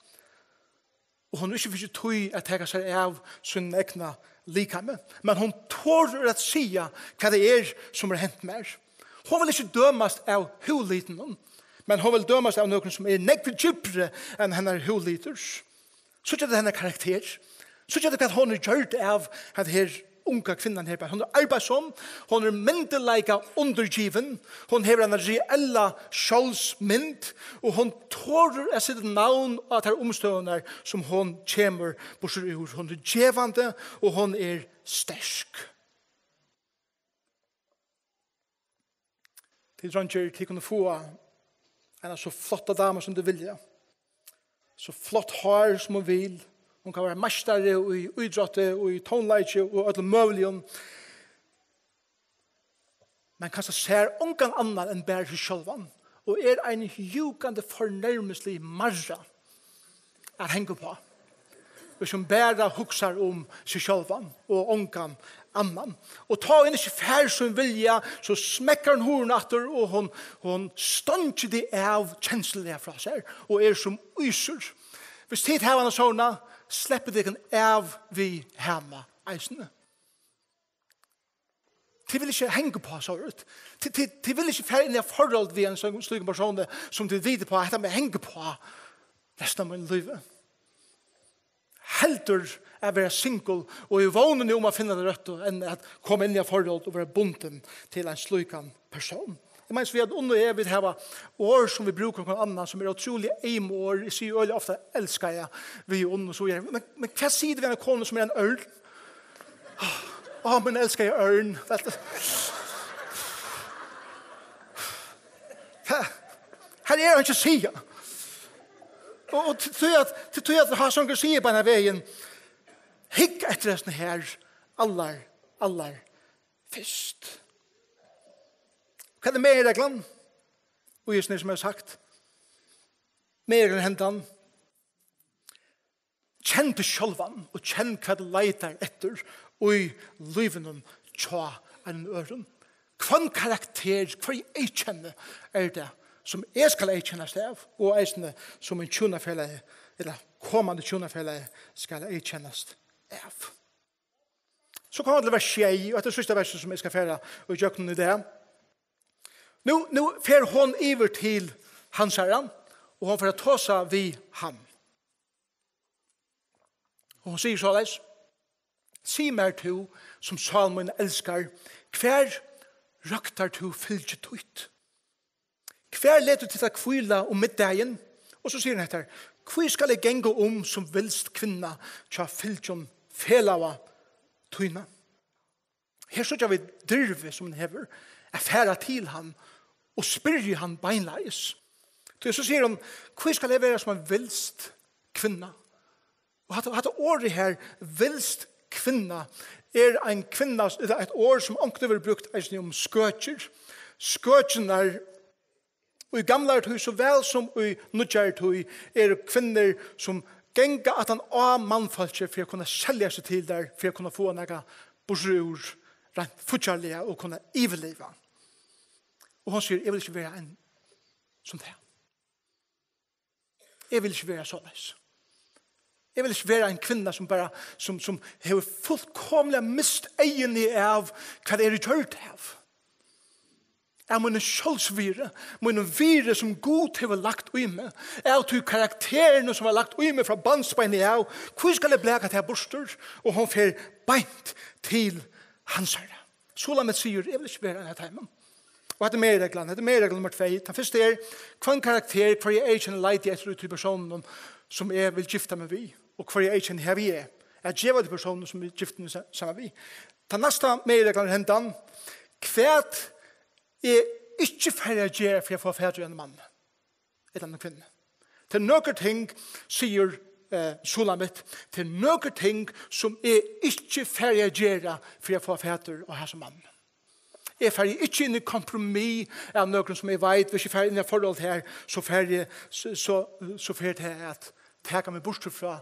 og hon hevur ikki fingið tíð at taka sær av sínum egna likami. Men hon torir at siga, hvat tað er, sum er hent mær. Hon vil ikki dømast av húðlitinum, men hon vil dømast av nøkrum, sum er nógv djúpri enn hennar húðlitur. Síggja tit hennar karakter? Síggja tit, hvat hon er gjørd av, henda her unga kvinnan her? Hon er arbeiðsom, hon er myndugleika undirgivin, hon hevur eina reella sjálvsmynd, og hon torir at seta navn á tær umstøðurnar, sum hon kemur burtur úr. Hon er gevandi, og hon er sterk. Tit dreingir, tit kunnu fáa eina so flotta damu, sum tit vilja. So flott hár, sum hon vil. Hon kann vera meistari í ítrótti og í tónleiki og øllum møguligum. Men kanska sær ongan annan enn bara seg sjálvan og er ein júkandi, fornærmislig marra at hanga uppá, og sum bara hugsar um seg sjálvan og ongan annan. Og tá hon ikki fær sín vilja, so smekkar hon hurðina aftur, og hon, hon steingir teg av kensluliga frá sær og er sum ísur. Hvis tit hava hana sovorðna, sleppið tykkum av við hana eisini. Tit vilja ikki hanga uppá sovorðið. Tit, tit, tit vilja ikki fara inn í eitt forhold við ein slík, slíkum persóni, sum tit vita uppá, hetta má hanga uppá restina av mínum lívi. Heldur at vera single og í vónini um at finna tað røttu, enn at koma inn í eitt forhold og vera bundin til ein slíkan persón. Eg meini, so vit, Unni og eg, vit hava orð sum vit brúka um hvønn annan, sum eru ótrúliga eym orð. Eg sigi øgiliga ofta "elskaða" við Unni, so eg, men, men hvat sigur tú við eina konu sum er ein ørn? Á, mín elskaða ørn. Hvat? Her er einki at siga. Og, og til, til at, til, til at ha sånn å si beinanvegin, hygg eftir hesum her, allar, allar fyrst. Hvat er meginreglan? Og hesin, sum eg havi sagt, meir enn hendan, kenn teg sjálvan og kenn hvat tú leitar eftir í lívinum hjá einum øðrum. Hvønn karakter, hvørji eyðkenni er tað, sum eg skal eyðkennast av, og eisini sum ein hjúnafelagi, ella komandi hjúnafelagi, skal eyðkennast av? So koma vit til vers sjey, og hetta er síðsta versið, sum eg skal fara í gjøgnum í dag. Nú, nú fer hon yvir til hansara, og hon fer at tosa við hann. Og hon sigur soleiðis: Sig mær tú, sum sál mín elskar, hvar røktar tú fylgi títt? Hvar letur tú teg hvíla um middagin? Og so sigur hon hetta: Hví skal eg ganga um sum vilst kvinna hjá fylgjum felaga tína? Her síggja vit dirvi, sum hon hevur, at fara til hann og spyrja hann beinleiðis. Tí so sigur hon: Hví skal eg vera sum ein vilst kvinna? Og hatta, hatta orðið her, vilst kvinna, er ein kvinna, ella eitt orð, sum onkuntíð verður brúkt eisini um skøkjur. Skøkjurnar í gamlari tíð, so væl sum í nýggjari tíð, eru kvinnur, sum ganga aftan á mannfólki fyri at kunna selja seg til tær, fyri at kunna fáa nakað burtur úr, reint fíggjarliga, og kunna yvirliva. Og hon sigur: Eg vil ikki vera ein sum tað. Eg vil ikki vera soleiðis. Eg vil ikki vera ein kvinna, sum bara, sum, sum hevur fullkomiliga mist eyguni av, hvat eg eri gjørd av. Av mínum sjálvsvirði, mínum virði, sum Gud hevur lagt í meg, av tí karakterinum, sum var lagt í meg frá barnsbeini av. Hví skal eg blaka tað burtur? Og hon fer beint til hansara. Sulamit sigur: Eg vil ikki vera ein av teimum. Og hetta er meginreglan. Hetta er meginregla nummar tvey. Tann fyrsta er: hvønn karakter, hvørja eyðkenni leiti eg eftir í tí persóninum, sum eg vil gifta meg við? Og hvørja eyðkenni havi eg at geva tí persóninum, sum eg gifti meg sa-, saman við? Tann næsta meginreglan er hendan: hvat eg ikki fari at gera fyri at fáa fatur í einum manni ella einum kvinnu. Tað eru nøkur ting, sigur, eh, Sulamit, tað eru nøkur ting, sum eg ikki fari at gera fyri at fáa fatur á hasum manni. Eg fari ikki inn í kompromiss av nøkrum sum eg veit, viss eg fari inn í eitt forhold her, so fari eg, so, so, so fer tað at taka meg burtur frá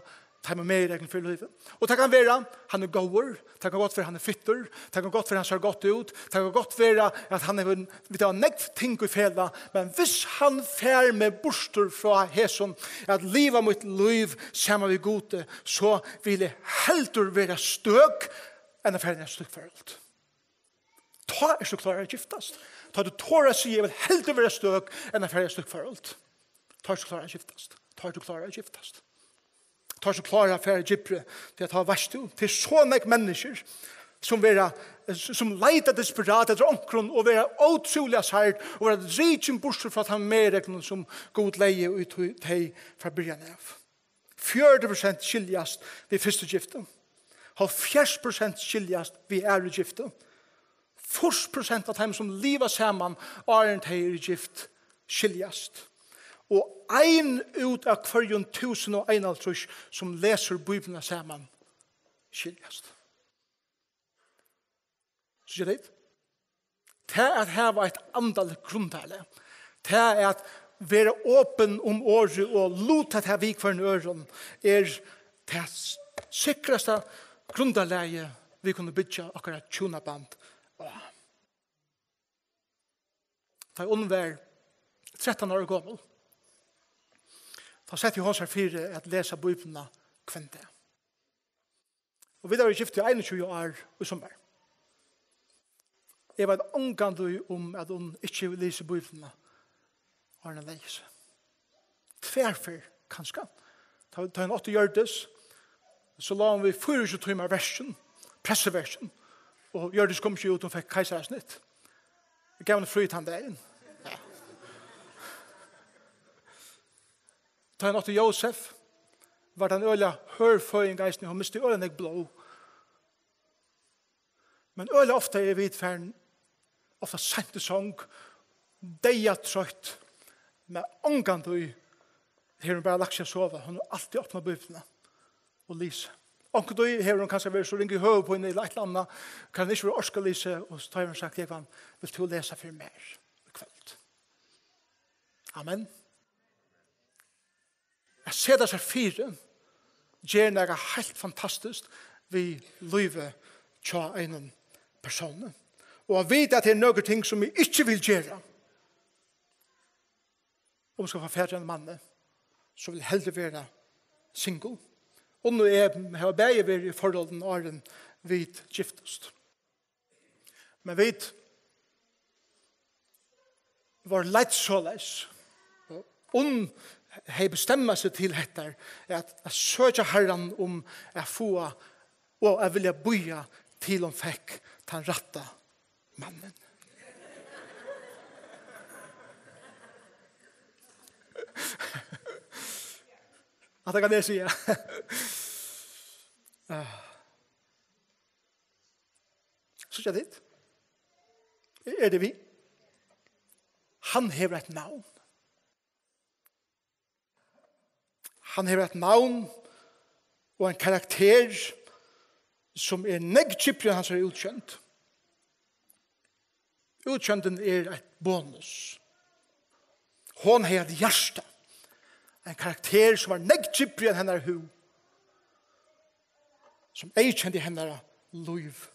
teimum meginreglunum fyri lívið. Og tað kann vera, hann er góður, tað kann gott vera, hann er fittur, tað kann gott vera, hann sær gott út, tað kann gott vera, at hann hevur, vit hava nógv ting í felag, men viss hann fær meg burtur frá hesum, at liva mítt lív saman við Gudi, so vil eg heldur vera støk enn at fara inn í eitt slíkt forhold. Tá ert tú klárur at giftast. Tá tú torir at siga: Eg vil heldur vera støk enn at fara í eitt slíkt forhold. Tá ert tú klárur at giftast. Tá ert tú klárur at giftast. Tá ert tú klárur at fara í djúpri, tí at tá veitst tú, tað eru so nógv menniskjur, sum vera, sum leita desperat eftir onkrum og vera ótrúliga særd og vera drikin burtur frá teimum meginreglunum, sum Gud legði í tí, tey frá byrjan av. Fjøruti prosent skiljast við fyrstu giftu. Hálvfjerðs prosent skiljast við aðru giftu. Fýrs prosent av teimum, sum liva saman, áðrenn tey eru gift, skiljast. Og ein út av hvørjum túsund og einoghálvtrýss, sum lesur Bíbliuna saman, skiljast. Síggja tit? Tað at hava eitt andaligt grundarlag, tað at vera opin um orðið og luta tað við hvørjum øðrum, er tað s-, sikrasta grundarlagið, vit kunnu byggja okkara hjúnaband á. Tá Unn var trettan ára gomul, tá setti hon sær fyri at lesa Bíbliuna hvønn dag. Og vit hava verið gift í einogtjúgu ár í summar. Eg veit ongantíð um, at hon ikki hevur lisið Bíbliuna, áðrenn hon legði seg. Tvær ferð, kanska. Tá, tá hon átti Hjørdis, so lá hon við fýraogtjúgu tímar verkin, pressuverkin, og Hjørdis kom ikki út, hon fekk keisarasnitt. Eg gav henni frí tann dagin. Ja. Tá hon átti Jósef, var tað ein øgiliga hørð føðing eisini, hon misti øgiliga nógv blóð. Men øgiliga ofta eru vit farin, ofta seint í song, deyðatroytt, men ongantíð hevur hon bara lagt seg at sova. Hon hevur altíð opnað Bíbliuna og lisið. Onkuntíð hevur hon kanska verið so ring í høvuðpínu ella eitt ella annað, kann hon ikki vera orka at lesa, og so tá hevur hon sagt: Jógvan, vilt tú lesa fyri mær í kvøld? Amen. At seta seg fyri ger nakað heilt fantastiskt við lívið hjá einum persóni. Og at vita, at tað eru nøkur ting, sum eg ikki vil gera, um eg skal fara fatur í einum manni, so vil eg heldur vera single. Unn og eg hava bæði verið í forholdi, áðrenn vit giftust. Men vit vóru leidd soleiðis. Og Unn hevði bestemt seg til hetta, at, at søkja Harran um at fáa og at vilja bíða, til hon fekk tann rætta mannin. Hatta kann eg siga. Ah. Síggja tit? Er tað við? Hann hevur eitt navn. Hann hevur eitt navn og ein karakter, sum er nógv djúpri enn hansara útsjónd. Útsjóndin er eitt bonus. Hon hevði eitt hjarta, ein karakter, sum var nógv djúpri enn hennara húð, sum eyðkendi hennara lív.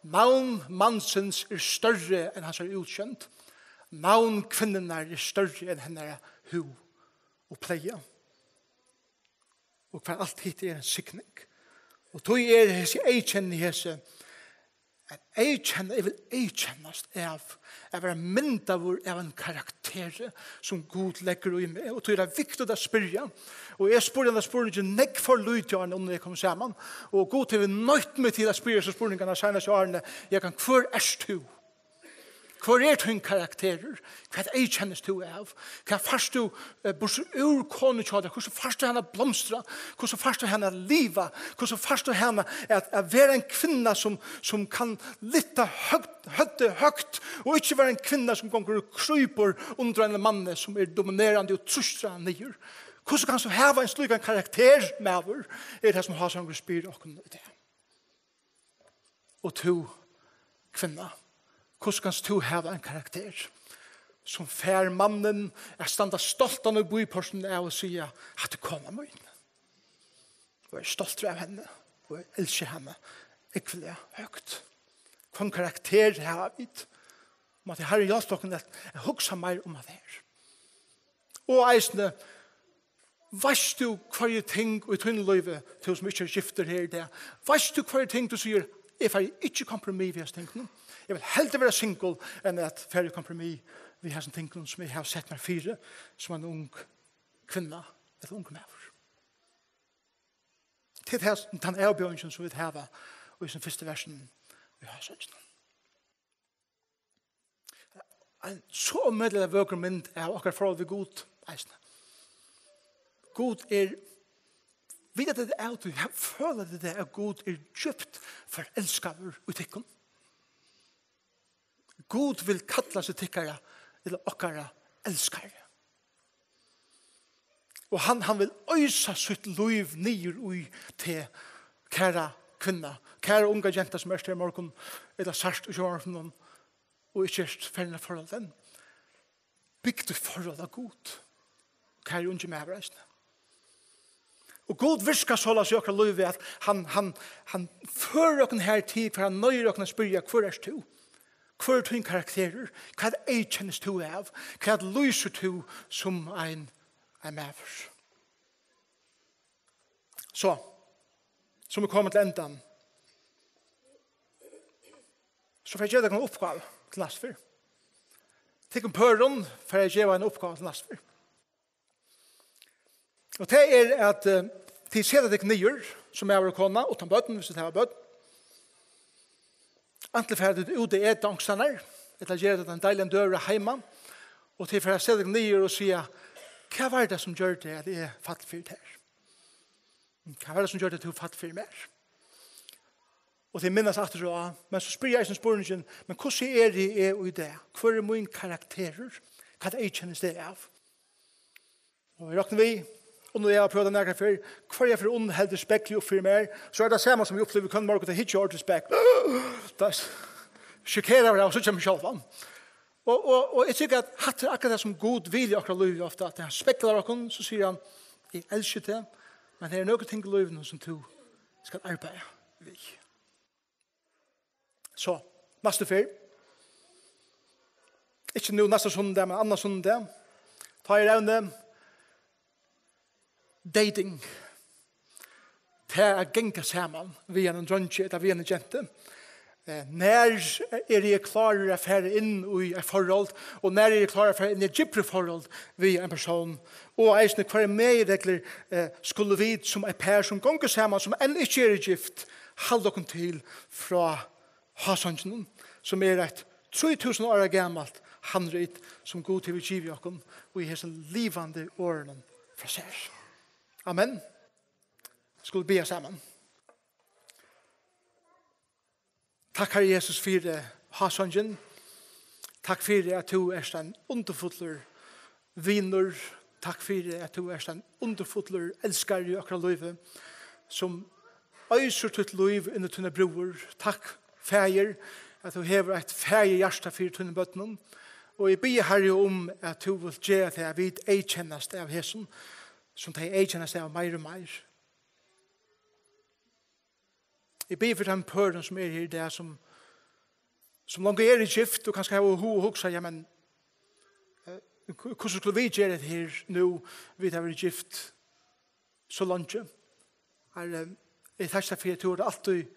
Navn mansins er størri enn hansara útsjónd. Navn kvinnunnar er størri enn hennara húð og pleiga. Og hvar alt hitt er ein signing. Og tí er hesi eyðkenni, hesi, at eyðkenna, eg vil eyðkennast av at vera myndaður av ein karakteri, sum Gud leggur í meg. Og tí er tað viktigt at spyrja. Og eg spurdi hana spurningin nógv for lítið, áðrenn eg kom saman. Og Gud hevur noytt meg til at spyrja hesar spurningarnar seinastu árini. Eg kann, hvør ert tú? Hvør er tín karakterur? Hvat eyðkennist tú av? Hvat fært tú, eh, burtur úr konu hjá tær? Hvussu fært tú hana at blomstra? Hvussu fært tú hana at liva? Hvussu fært tú hana at, at vera ein kvinna, sum, sum kann lyfta høgt, høvdið høgt, og ikki vera ein kvinna, sum gongur og krýpur undir einum manni, sum er dominerandi og trýstir hana niður? Hvussu kanst tú hava ein slíkan karakter, maður? Er tað, sum hásangurin spyr okkum í dag. Og tú, kvinna, hvussu kanst tú hava ein karakter, sum fær mannin at standa stoltan í bíportinum av og siga: "Hatta er kona mín"? Og er stoltur av henni, og elskar hana ógvuliga høgt. Hvønn karakter hava vit? Mátti Harrin hjálpa okkum at, at hugsa meir um hatta her. Og eisini, veitst tú, hvørji ting í tínum lívi, tú sum ikki ert giftur her í dag, veitst tú, hvørji ting tú sigur: "Eg fari ikki í kompromiss við hesum tingunum. Eg vil heldur vera single enn at fara í kompromiss við hesum tingunum, sum eg havi sett mær fyri sum ein ung kvinna ella ungur maður"? Til tað, tann avbjóðingin, sum vit hava í hesum fyrstu versinum í Hásangini. Ein so ómetaliga vøkur mynd av okkara forhold við Gud eisini. Gud er, vit, at tað er av tí, føla tit tað, at Gud er djúpt forelskaður í tykkum? Gud vil kalla seg tykkara, ella okkara, elskari. Og hann, hann vil oysa sítt lív niður í teg, kæra kvinna, kæra unga genta, sum ert her í morgun, ella sært í sjónvarpinum, og ikki ert farin at forhalda enn. Bygg títt forhold á Gud, kæri ungi maður eisini. Og Gud virkar soleiðis í okkara lívi, at hann, hann, hann førir okkum her til, for hann noyðir okkum at spyrja: "Hvør ert tú? Hvør er tín karakterur? Hvat eyðkennist tú av? Hvat lýsir tú sum ein, ein maður?" So, sum vit koma til endan, so fari eg at geva tykkum eina uppgávu til næstu ferð. Tykkum pørum fari eg at geva eina uppgávu til næstu ferð. Og tað er at, eh, tit seta tykkum niður, sum maður og kona, uttan børn, viss tit hava børn. Antin fara tit út at eta onkustaðni, ella gera tykkum ein deiligan døgurða heima, og tit fara at seta tykkum niður og siga: "Hvat var tað, sum gjørdi, at eg fall fyri tær? Hvat var tað, sum gjørdi, at tú fall fyri mær?" Og tit minnast aftur á, men so spyrja eg eisini spurningin: "Men hvussu eri eg í dag? Hvør er mín karakterur? Hvat eyðkennist eg av?" Og eg rokni við, og nú eg havi prøvað tað nakrar ferð, hvørja ferð Unn heldur speglið upp fyri mær, so er tað sama, sum eg upplivi hvønn morgun, tá eg hyggi í ordiligt spegl. Tað sjokkeraði meg av at síggja meg sjálvan. Og, og, og eg tykki at hatta er akkurát tað sum Gud vil í okkara lívi ofta, at hann speglar okkum, so sigur hann: "Eg elski teg, men her er nøkur ting í lívinum sum tú skal arbeiða við." So, næstu ferð. Ikki nú næsta sunnudag, men annan sunnudag. Tá er evnið dating. Tað at ganga saman við einum dreingi ella við eini gentu. Eh, nær eri eg klárur at fara inn í eitt forhold, og nær eri eg klárur at fara inn í eitt djúpri forhold við ein persón? Og eisini, hvørjar meginreglur, eh, skulu vit sum eitt par sum gongur saman, sum enn ikki eru gift, halda okkum til frá Hásonginum, sum er eitt trý túsund ára gamalt handrit, sum Gud hevur givið okkum, og í hesum livandi orðunum frá sær. Amen. Skulu biðja saman. Takk, Harri Jesus, fyri hásongin. Takk fyri at tú ert ein undurfullur vinur. Takk fyri at tú ert ein undurfullur elskari í okkara lívi, sum eisir títt lív inn í tínar brúður. Takk, Faðir, at tú hevur eitt faðirhjarta fyri tínum børnum. Og eg biði, Harri, um at tú vilt gera tað, at vit eyðkennast av hesum, sum tey eyðkennast av meir og meir. Eg biði fyri teimum pørum, sum eru her í dag, sum, sum longu eru gift og kanska hava hug og hugsa: "Ja, men, eh, hv-, hvussu skulu vit gera hetta her nú, vit hava verið gift so leingi?" Harri, eg takki tær fyri, at tú ert altíð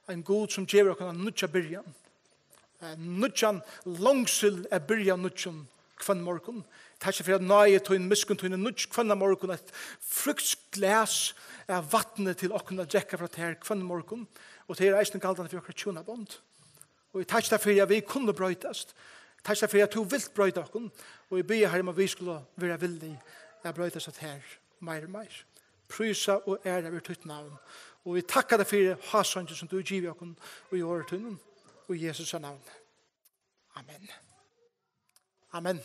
ein Gud, sum gevur okkum eina nýggja byrjan. Eh, nýggjan longsil at byrja nýggjum hvønn morgun. Takk fyri at náði tín, miskunn tín er nýggj hvønn morgun. Eitt frískt glas av vatni til okkum at drekka frá tær hvønn morgun. Og tað er eisini galdandi fyri okkara hjúnabond. Og eg takki tær fyri, at vit kunnu broytast. Takk tær fyri, at tú vilt broyta okkum. Og eg biði, Harri, um at vit skulu vera villig at broytast av tær meir og meir. Prísa og æra veri títt navn. Og vit takka tær fyri hásongin, sum tú gevur okkum í orði tínum. Og í Jesu navni. Amen. Amen.